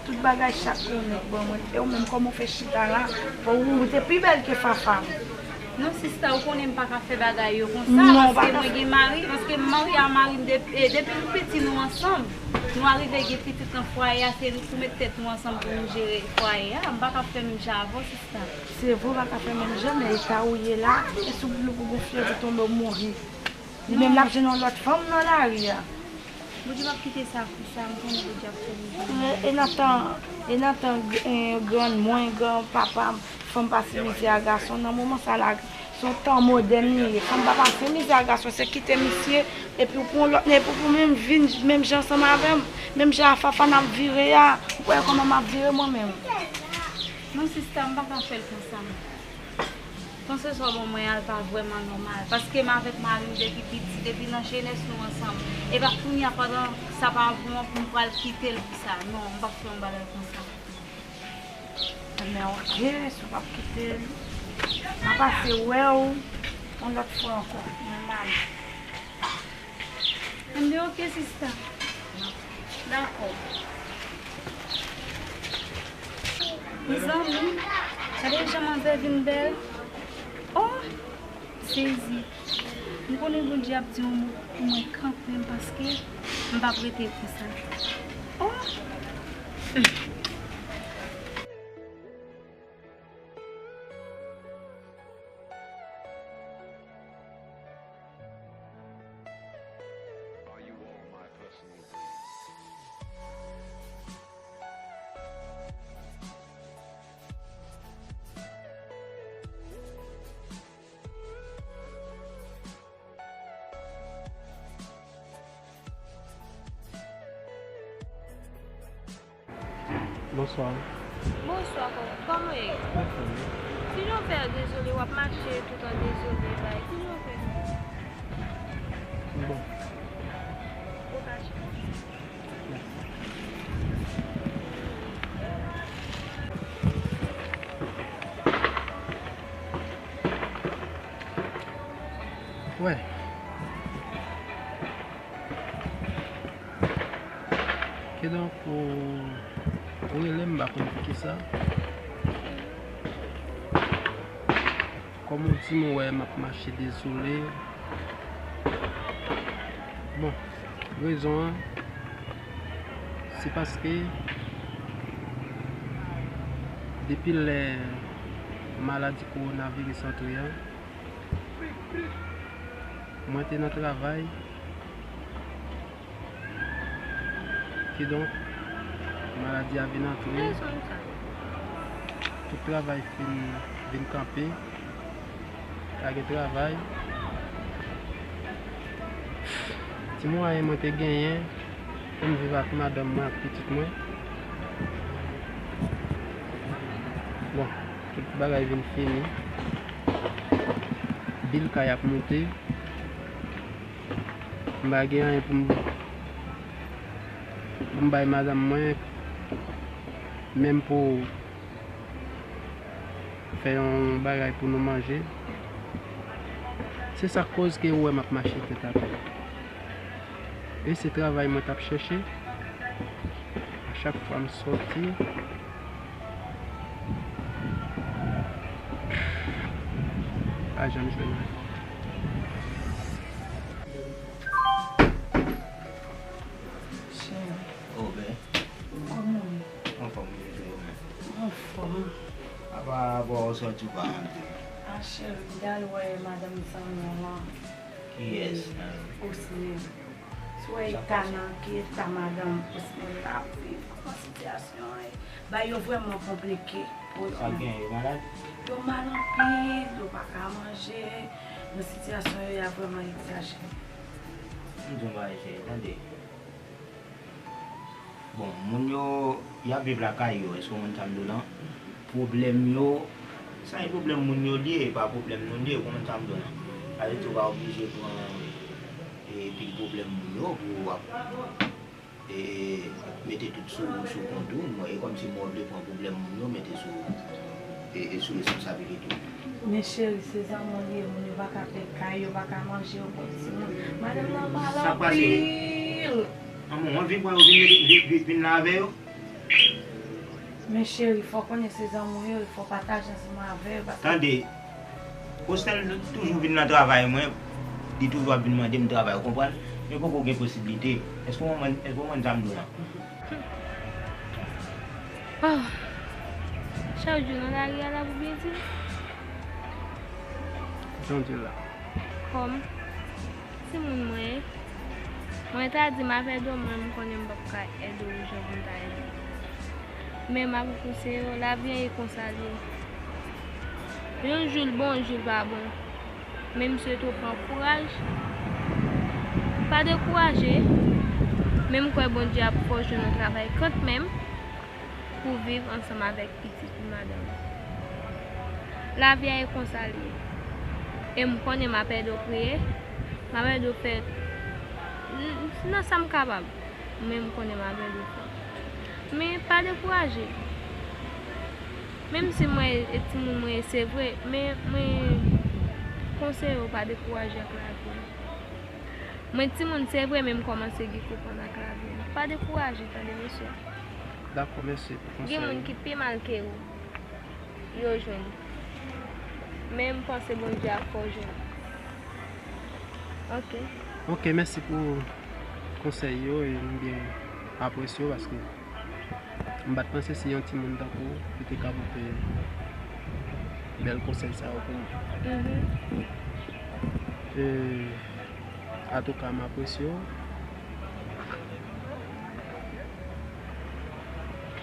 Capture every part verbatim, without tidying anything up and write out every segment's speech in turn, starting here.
Tout bagay chak kou nèg ban mwen. E ou menm, kòman w fè chita la? Ou, ou te pi bèl ke Fafa. Non, sista, ou konnen m pa ka fè bagay yo konsa, non, paske mwen gen mari, paske m marye a mari m depi, e, depi nou piti nou ansanm. Nou arive gen pitit nan fwaye a, se nou pou met tèt nou ansanm pou nou jere fwaye a. M pa ka fè menm jan avè w, sista. Se vre w pa ka fè menm jan, men eta ou ye la, e si w pou gon fyèv ou tonbe w mouri. Li menm l ap jwenn yon lòt fanm nan lari a. Bondye p ap kite sa konsa, m konnen Bondye ap fè li vini. E, e nan tan, e nan tan, e, grann mwen, gran papa m, fanm pase mizè a gason, nan moman sa la, se yon tan modèn li ye. Fanm pa pase mizè a gason, se kite misye, epi w pran yon lòt nèg, epi w pou menm vin menm jan ansanm avè m, menm jan a Fafa n ap vire a, ou kwè kòman m ap vire mwen menm? Non, sista, m pa ka fè l konsa. Panse sa w ban mwen an pa vrèman nòmal, paske m avèk mari m depi piti, depi nan jenès nou ansanm. E pa kounye a pandan sa pa bon an pou m pral kite l pou sa. Non, m p ap fè yon bagay konsa. Ebyen, oke, si w p ap kite l, m a pase wè w yon lòt fwa ankò. Mwen m ale. Ebyen, oke, sista. Dakò. Mezanmi, gade jan manzè vin bèl. Oh! Sezi. M konnen Bondye ap di yon mo pou mwen kanmenm, paske m p ap rete konsa. Oh! Bonswa. Bonswa, kò-, kòman w ye? Anfòm. Kijan w fè dezole, w ap mache tout an dezole, bay? Kijan w fè? Bon. Ou ka chita. Wè. Kidonk, ou, ou rele m, m pa konn poukisa. Kòm ou di m, ou wè m ap mache dezole. Bon, rezon an, se paske depi lè maladi kowonaviris antre an, mwen te nan travay. Kidonk, maladi a vin antre. Tout travay fin, vin kanpe. Pa gen travay. Ti mwayen mwen te genyen pou m viv ak madanm mwen, ak pitit mwen. Bon, tout bagay vin fini. Bil kay ap moute. M pa gen anyen pou m, pou m bay madanm mwen, menm pou fè yon bagay pou nou manje. Se sa k koz ke ou wè m ap mache tèt atè. E se travay mwen t ap chèche. A chak fwa m sòti, pa janm jwenn anyen. Cheri. Oh, ben. Kòman w ye? Anfòm, wi, men. Anfòm. Apa bò w sòti ou pa antre? A, cheri, m te al wè madanm zanmi w lan. Kiyès, menm? Osnil. Si w wè eta nan ki eta madanm Osnil la ap viv, kòman sitiyasyon an ye? Bagay yo vrèman konplike pou yo. Sa gen, yo malad? Yo mal anpil, yo pa ka manje. Nan sitiyasyon yo ye a vrèman egzajere. M di yon bagay, cheri, tande. Bon, moun yo, y ap viv lakay yo, èske w konprann sa m di w lan? Pwoblèm yo, sa e pwoblèm moun yo li ye, e pa pwoblèm nou li ye, w konprann sa m di w lan? Sa vle di w pa oblije pran, e, pil pwoblèm moun yo pou w ap, e, mete tout sou, sou kont ou. Mwen, e kòmsi mwen vle pran pwoblèm moun yo, mete sou, e, e sou responsabilite w. Men cheri, se zanmi w li ye, moun yo pa ka fè kay, yo pa ka manje, yo konn timoun. Madanm nan mal anpil. Sa k pase? Anmò, w anvi pran yo vin, vin, vin, vin la avè yo? Men cheri, fò konnen se zanmi w yo, fò pataje ansanm avè yo, paske Tande, Osnel toujou vin nan travay mwen, li toujou ap vin mande m travay, ou konprann? Men poko gen posiblite. Èske w konprann, èske w konprann sa m di w la? Oh, chak jou nan lari a la pou byen di. Jan w di l la. Kòm timoun mwen ye, mwen ta di m ap ede w, mwen m konnen m p ap ka ede w jan pou m ta ede w. Men m ap konseye w, lavi an e konsa l ye. Yon jou l bon, yon jou l pa bon. Men m swete w pran kouraj. Pa dekouraje. Men m kwè Bondye ap fè w jwenn yon travay kantmenm pou w viv ansanm avèk pitit li, madanm. Lavi a e konsa l ye. E m konnen m ap ede w priye. M ap ede w fè n-, nan sa m kapab. Men m konnen m ap ede w fè. Men pa dekouraje. Menm si mwen e timoun mwen ye, se vre, men mwen konseye w pa dekouraje ak lavi. Mwen timoun, se vre, men m kòmanse gen konprann ak lavi. Pa dekouraje, tande, mesye. Dakò, mèsi pou konsèy. Gen moun ki pi mal ke ou, yo jwenn. Men m panse Bondye ap fè w jwenn. Ok. Ok, mèsi pou konsèy yo, e m byen apresye yo, paske m pa t panse se yon timoun tankou ou ki te ka pote bèl konsèy sa yo pou mwen. Mhm. E, atouka, m apresye w.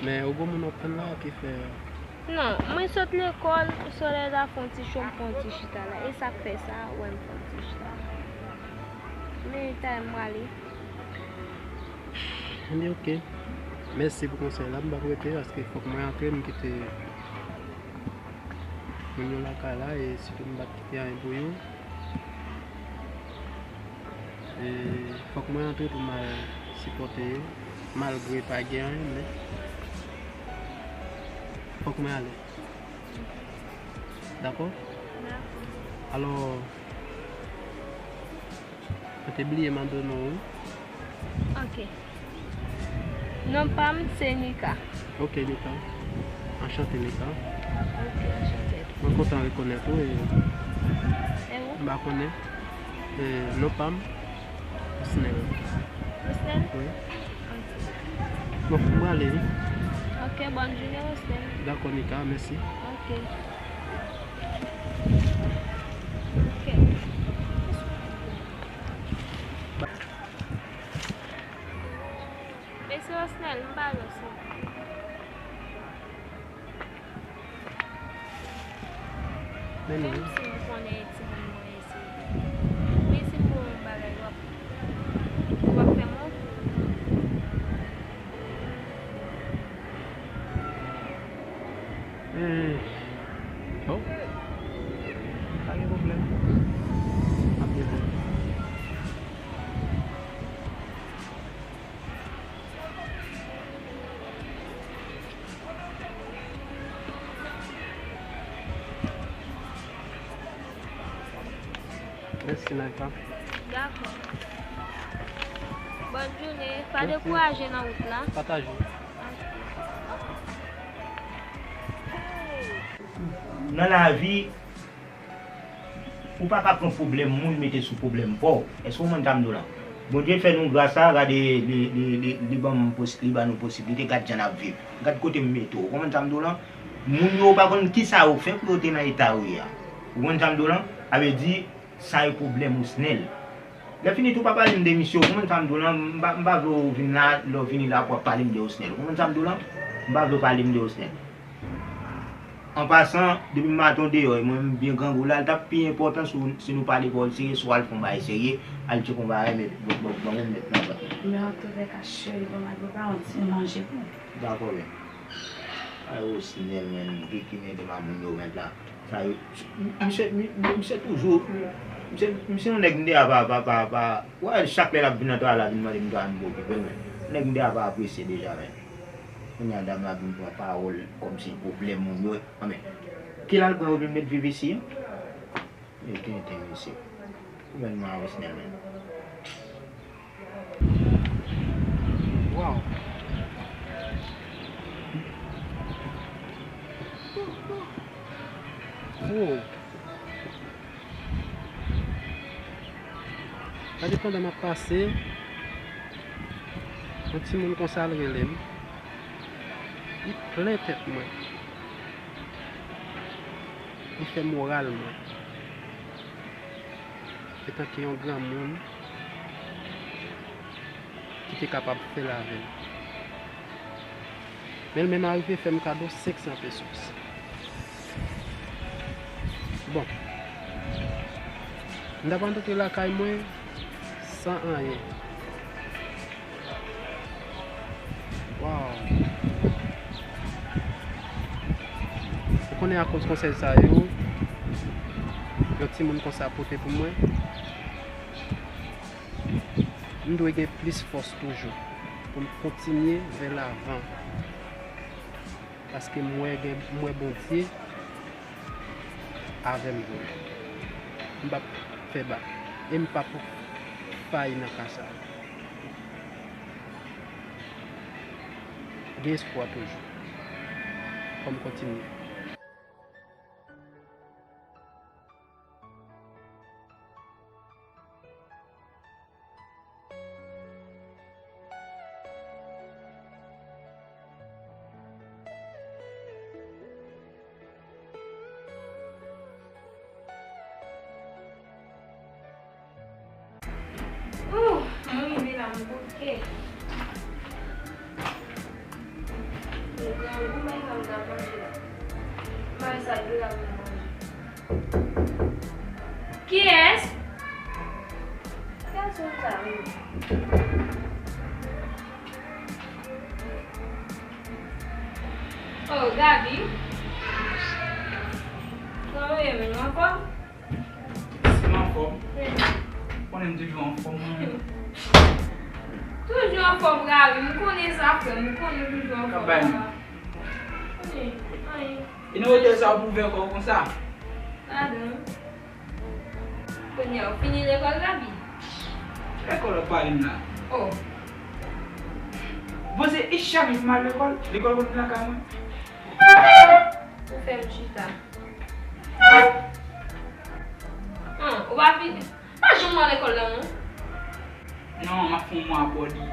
Men, ou gon moun w ap tann la ki fè Non, mwen sot lekòl, solèy la fè yon ti cho, m pran yon ti chita la. E sa k fè sa, w wè m pran yon ti chita la. Men, tèlman m ale. Ebyen, ok. Mèsi pou konsèy la. M p ap rete paske fòk mwen antre, m kite moun yo lakay la, e sitou m p ap kite anyen pou yo. E fòk mwen antre tou m al sipòte yo, malgre pa gen anyen, men fòk mwen ale. Dakò? Dakò. Alò, mwen te bliye mande w non w wi. Ok. Non pa m se Nika. Ok, Nika. Anchante, Nika. Ok, anchante. Mwen kontan rekonèt ou e E ou? M pa konnen. E, non pa m, Osnel. Osnel? Wi. Ok. Bon, m prale, wi. Ok, bòn jounen, Osnel. Dakò, Nika, mèsi. Ok. Ok. Mèsi, Osnel, m pa lòs ou. Men non. Menm si m konnen e timoun mwen ye, se vre. Men si m ba w yon bagay, w ap, w ap fè m wont. Eh, bon. Pa gen pwoblèm. Pa gen pwoblèm. Mèsi, Naïka. Dakò. Bòn jounen. Pa dekouraje nan wout la. Pataje. Nan lavi, ou pa ka pran pwoblèm moun mete sou pwoblèm pa w. Èske w konprann sa m di w lan? Bondye fè nou gras la, gade, li, li, li, li ban m posi-, li ban nou posiblite, gad jan n ap viv. Gad kote m mete w. Ou konprann sa m di w lan? Moun yo, ou pa konn kisa yo fè pou yo te nan eta yo ye a. Ou konprann sa m di w lan? Sa vle di, sa e pwoblèm Osnel. Lè fini tou, pa pale m de misye, ou konprann sa m di w lan? M pa, m pa vle w vin la, lè w vini la, pou w ap pale m de Osnel. Ou konprann sa m di w lan? M pa vle w pale m de Osnel. An pasan, depi maten w deyò, e mwen menm byen grangou la, l t ap pi enpòtan si w, si nou pale pawòl serye, si w al fè yon bagay serye, al tcheke yon bagay, men, bon, bon, bon, men, men, nan vant mwen. Men antoulèka, cheri, bon, m al prepare yon ti manje pou ou. Dakò, byen. Ay, Osnel, men, ki, ki mete mamoun yo mèt la. Sa yo, misye, mi-, misye toujou, misye, misye yon nèg m deja pa, pa, pa, pa, wè, chak lè l ap vin nan travay la, vin mande m travay, m pa okipe l, men. Nèg m deja pa apresye deja, men. Kounye a dam la vin pran pawòl kòmsi pwoblèm moun yo. Anben, kilè l pran yo vin met viv isi an? E tenten mesye. Gouvènman a Osnel menm. Waw. Oh. Gade pandan m ap pase, yon timoun konsa l rele m. Li plen tèt mwen. Li fè moral mwen. Etanke yon granmoun ki te kapab fè l avè l. Men l menm arive fè m kado senk san pesos. Bon. M ta pral antre lakay mwen san anyen. Waw. Ou konnen akoz konsèy sa yo, yon timoun konsa pote pou mwen, m dwe gen plis fòs toujou pou m kontinye vè lavan. Paske m wè gen, m wè Bondye avè m vre. M p ap fè bak. E m p ap fayi nan ka sa. Gen espwa toujou. Fò m kontinye. Ooh, mwen rive la, m bouke. Mwen grangou, men sa m t ap manje la. M pa wè sa k gen la pou m manje. Kiyès? Gason sa menm. Oh, Gaby. Kòman w ye menm, anfòm? Si m anfòm. Wi. Konnen m toujou anfòm, mwen. Toujou anfòm, Gaby. M konnen sa, frè m. M konnen w toujou anfòm. K ap bay nou. Konnen, anyen. E nan otèl sa w pou ouvè kò w konsa? Ladan. Kounye a, w fini lekòl, Gaby? Lekòl w ap pale m la? Oh. Bon, se e chak jou m al lekòl, lekòl konn vin lakay mwen. Ou fè m chita. An, ou pa vin, pa janm al lekòl la, non? Non, m ap fè yon mwa ap wòdi.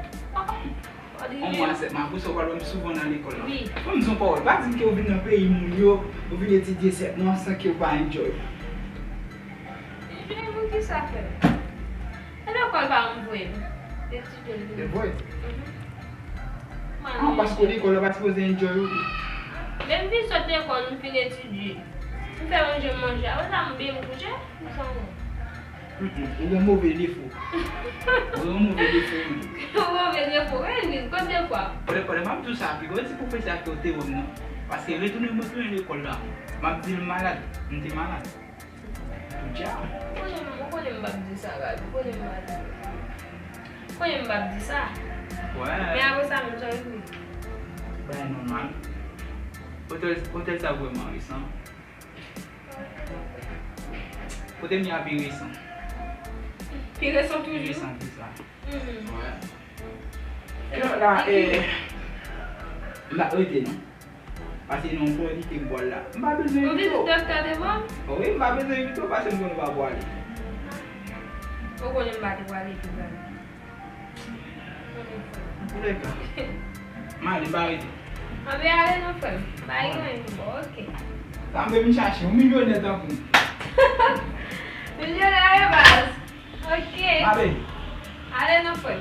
Yon mwa sèlman, apre sa w pral wè m souvan nan lekòl la. Wi. Ban m di w yon pawòl, pa di m ke w vin nan peyi moun yo, ou vin etidye sèt mwa san ke w pa enjoy. Enjoy pou kisa, frè m? E lekòl pa m voye m etidye l vini. E vre? Mhm. An, paske lekòl la pa sipoze enjoy ou tou. Men m vin sot lekòl, m fin etidye. M fè manje, m manje. Apre sa, m byen, m kouche, m sanwont. Mm, mm, ou gen move defo. Ou gen move defo, wi. Move defo, wi, wi, kote defo a? Kòlè, kòlè, m ap di w sa, pi gwo ti pwofesè a ki te wè m nan. Paske retounen m retounen lekòl la, m ap di l malad, m te malad. Poudja. Ou konnen m, ou konnen m p ap di sa, Gaby, ou konnen m pa di. Ou konnen m p ap di sa. Wè. Men apre sa menm, sa rive. Bagay nòmal. Otèl, otèl sa vrèman resan. Kote m ye a pi resan. Pi resan toujou? Pi resan ki sa. Mhm. Wè. Kilòt la, e, m pa rete non. Pase nan yon pwen ki te m pral la. M pa bezwen evite w. Ou vizit doktè devan? Wi, m pa bezwen evite w, pase m konnen w pa pwale. Ou konnen m pa te pwale tou, Gaby. Antouleka, m ale, m pa rete. Anben ale non, frè m. Pa gen anyen, bon, oke. Sa m vle vin chache, yon milyonè tankou m. Milyonè wi, baz. Oke. M ale. Ale non, frè m.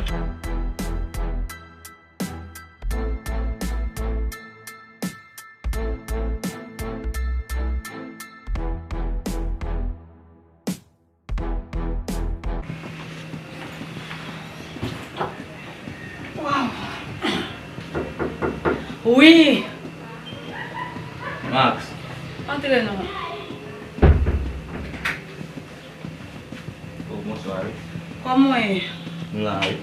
Wi. Max. Antre non. Oh, bonswa, wi. Kòman w ye? M la, wi.